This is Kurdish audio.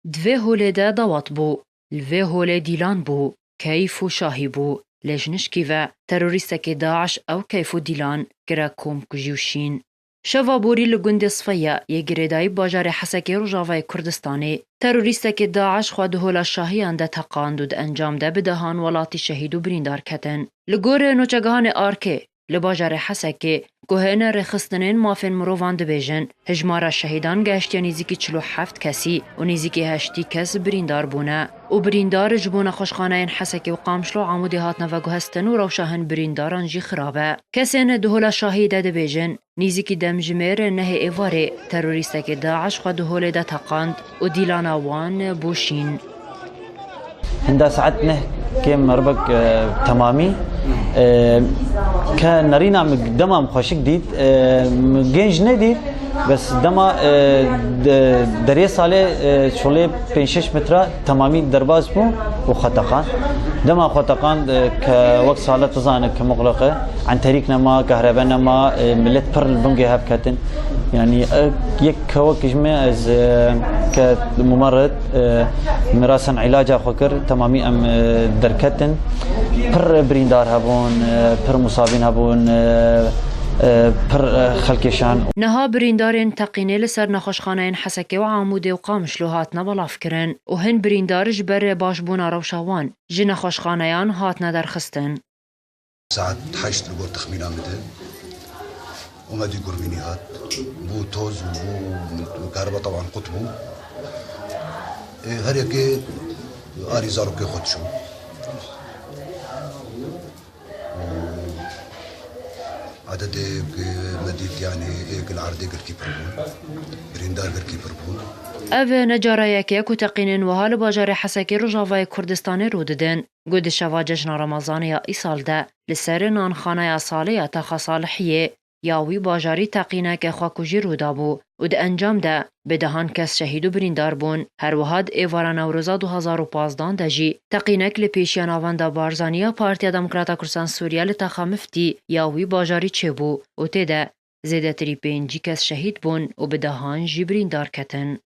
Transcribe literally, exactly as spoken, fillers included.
Di vê holê de dawet bû. Li vê holê dîlan bû. Keyf û şahî bû. Lê ji nişkî ve terorîstekê DAIŞ ew keyf û dîlan kire komkujî û şîn. Şeva borî li gundê Sifeya yê girêdayî bajarê Hesekê Rojavayê Kurdistanê, terorîstekê DAIŞ xwe di hola şahiyan de teqand û di encam de bi dehan welatî şehîd û birîndar ketin. Li gorî nûçegihanê ARKê, li bajarê Hesekê, ku hêne rêxistinên mafên mirovan dibêjin, hijmara şehîdan gehiştiye nêzîkî çil û heft kesî û nêzîkî heştî kes birîndar bûne û birîndar ji bo nexweşxaneyên Hesekê û Qamişlo Amûdê hatine veguhestin û rewşa hin birîndaran jî xirab e. Kesên di hola şahiyê de dibêjin, nêzîkî demjimêr nehê êvarê terorîstekê DAIŞ xwe di holê de teqand û dîlana wan bû şîn. Hinda saet neh kêm merbek, e, temamî. E, ke nerîna min dema min xweşik dît, e, min gênc nedît, bes dema, e, de-, derê salê, e, şolê pênc şeş metre temamî derbas bû û xwe teqand. Dema xwe teqand, e, ke wek sale tizane ke muxliq e, enterîk nema, kehrebe nema, e, millet pir li bingê hev ketin. Yanî, e, yek kewek ji me ez, e, ke mumerrid, e, mirasen îlaca xwe kir, temamî em, e, derketin. Pir birîndar hebûn, e, pir musabîn hebûn, e, e, pir, e, xelkê şan. Niha birîndarên teqînê li ser nexweşxaneyên Hesekê û Amûdê û Qamişlo hatine belavkirin û hin birîndar ji ber başbûna rewşa wan ji nexweşxaneyan hatine derxistin. Saet heşt li gor texmîna min de Omedî gurmînî hat. Bû toz û bû, kereba teban qut bû. Ê, her yekê arî zarokê xwe dişo. Û ededê ku me dît, yanî ê ku li erdê girkî pir bûn. Birîndar girkî pir bûn. Ev ne cara yek e ku teqînên wiha li bajarê Hesekê Rojavayê Kurdistanê rû didin. Ku di şeva cejna Remezanê ya îsal de li ser nanxaneya salê ya Taxa Salihiyê ya wî bajarî teqîneke xwekujî rû dabû û di encam de bi dehan kes şehîd û birîndar bûn. Her wiha di êvara Newroza du hazar û pazdan de jî teqînek li pêşiya Navenda Barzanî ya Partiya Demokrata Kurdistan Sûriye li Taxa Miftî ya wî bajarî çêbû û tê de zêdetirî pêncî kes şehîd bûn û bi dehan jî birîndar ketin.